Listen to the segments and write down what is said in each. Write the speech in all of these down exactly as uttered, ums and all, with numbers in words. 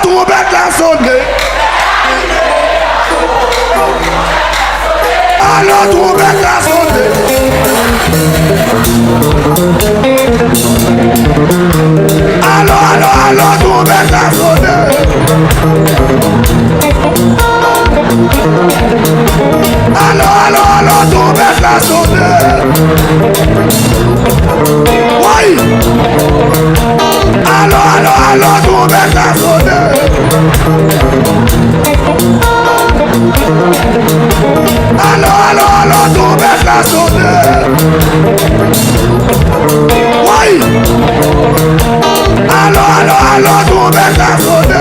Twonpèt la sone. Alò, twonpèt la sone. Alò, alò, alò, twonpèt la sone. Alò, alò, alò, twonpèt la sone. Woy! Alò, alò, alò, twonpèt la sone. Alò, alò, alò, twonpèt la sone. Woy! Alò, alò, alò, twonpèt la sone.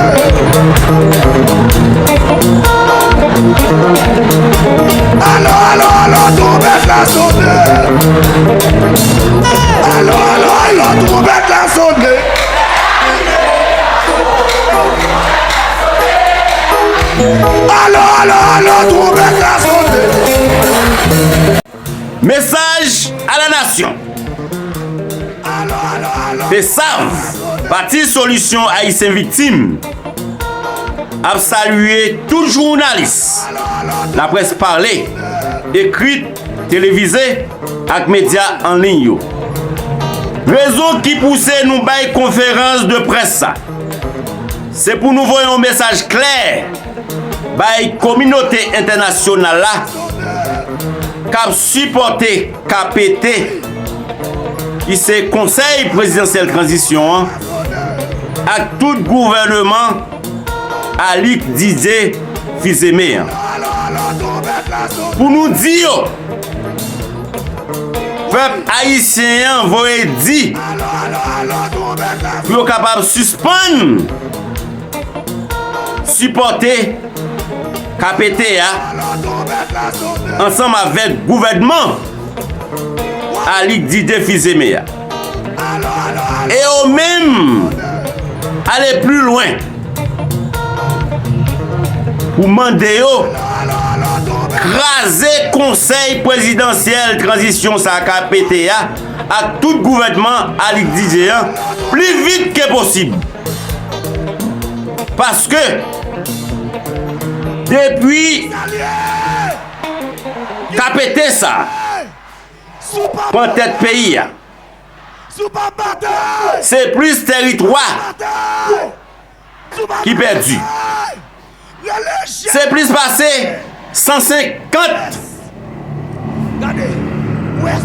Alò, alò, alò, twonpèt la sone. Alò, alò, alò, twonpèt la sone. Alò, alò, alò, twonpèt la sone. Mesaj a la nasyon. P S A V, Pati Solisyon Ayisyen Viktim, ap salye tout jounalis, laprès pale, ekri, televize ak medya an liy yo. Rezon ki pouse nou bay konferans de près sa, se pou nou voye yon mesaj klè bay kominote entènasyonal la k ap sipòte K P T, ki se Konsèy Prezidansyèl Tranzisyon an, ak tout gouvènman Alix Didier Fils-Aimé an. Pou nou di yo, pèp ayisyen an voye di pou yo kapab sispann sipòte K P T a ansanm avèk gouvènman Alix Didier Fils-Aimé a. E yo menm ale pli lwen pou mande yo kraze Konsèy Prezidansyèl Tranzisyon sa K P T a ak tout gouvènman Alix Didier an pli vit ke posib. Paske depi K P T sa pran tèt peyi a, se plis tèritwa ki pèdi. Se plis pase san senkant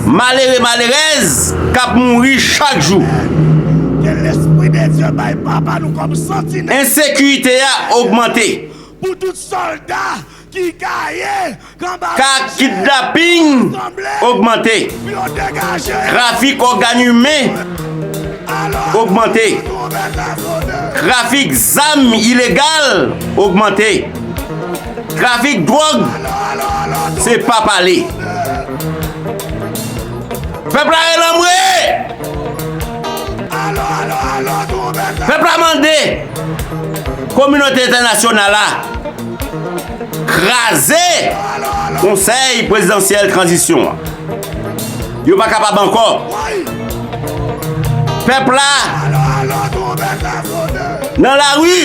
malere, malerèz k ap mouri chak jou. Ensekirite a ogmante. Pou tout sòlda ki gaye, ka kidnaping ogmante. Trafik ògàn imen ogmante. Trafik zam ilegal ogmante. Trafik dwòg se pa pale. Pèp la rele anmwe! Pèp la mande kominote entènasyonal la kraze Konsèy Prezidansyèl Tranzisyon an. Yo pa kapab ankò. Pèp la nan lari.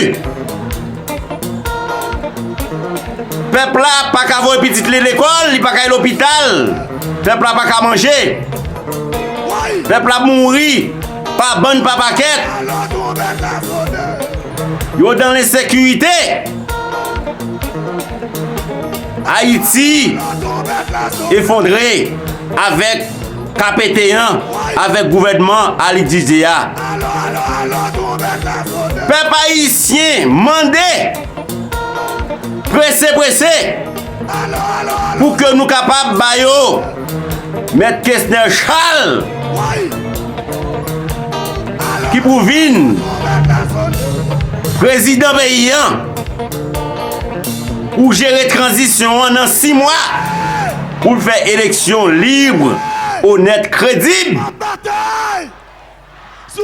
Pèp la pa ka voye pitit li lekòl, li pa ka al lopital. Pèp la pa ka manje. Pèp la ap mouri pa bann, pa pakèt. Yo dan lensekirite. Ayiti efondre avèk K P T an, avèk gouvènman Alix Didier a. Pèp ayisyen mande prese, prese, pou ke nou kapab ba yo Mèt Kesner Charles, ki pou vin prezidan peyi an, pou jere tranzisyon an nan sis mwa, pou l fè eleksyon lib, onèt, kredib,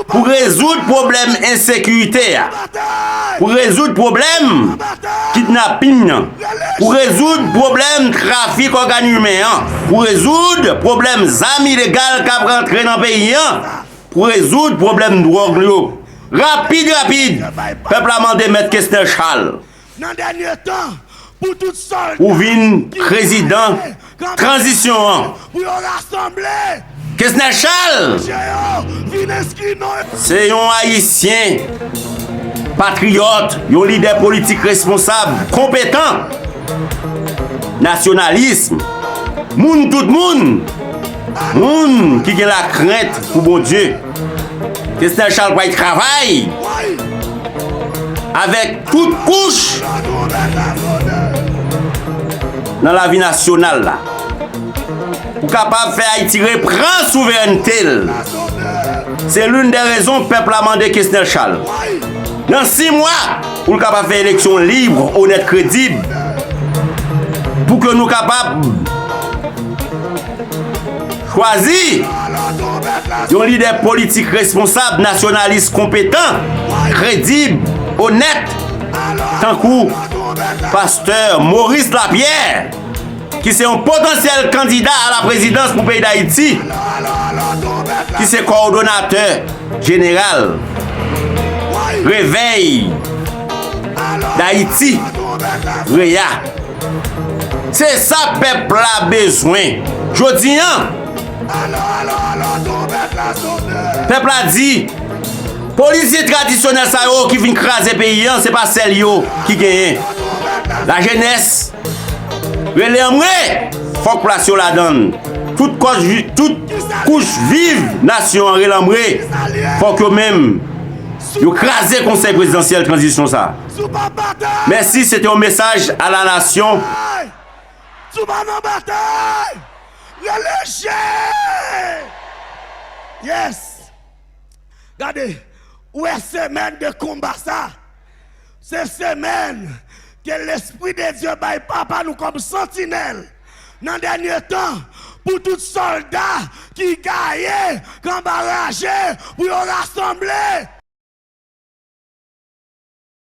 pou rezoud pwoblèm ensekirite a, pou rezoud pwoblèm kidnaping nan, pou rezoud pwoblèm trafik ògàn imen an, pou rezoud pwoblèm zam ilegal k ap rantre nan peyi an, pou rezoud pwoblèm dwòg yo, Rapid, rapid, pèp la mande Mèt Kesnel Charles pou vin prezidan tranzisyon an. Kesnel Charles se yon Ayisyen patriyòt, yon lidè politik responsab, konpetan, nasyonalis, moun tout moun, moun ki gen lakrent pou Bondye. Kesnel Charles pral travay avèk tout kouch nan lavi nasyonal la pou kapab fè Ayiti reprann souverènte l. Se l'une des raisons pèp la mande Kesnel Charles, nan sis mwa, pou l kapab fè eleksyon lib, onèt, kredib, pou ke nou kapab chwazi yon lidè politik responsab, nasyonalis konpetan, kredib, onèt, tankou pastè Maurice Lapierre, ki se yon potansyèl kandida a la prezidans pou peyi Dayiti, ki se kòdonatè jeneral Revèy Dayiti, reya. Se sa pèp la bezwen. Jodi an, pèp la di, politisyen tradisyonèl sa yo ki vin kraze peyi an, se pa sèl yo ki genyen. Lajenès, rele anmwe, fòk plas yo ladan l. Tout kòch, tout kouch viv nasyon an rele anmwe, fòk yo menm, yo kraze Konsèy Prezidansyèl Tranzisyon sa. Mèsi, se te yon mesaj a la nasyon. Si w pa nan batay, rele je! Yes! Gade, ou wè semèn de konba sa, se semèn ke Lespri de Dye bay papa nou kòm santinèl nan dènye tan, pou tout sòlda ki gaye, k anbaraje, pou yo rasanble.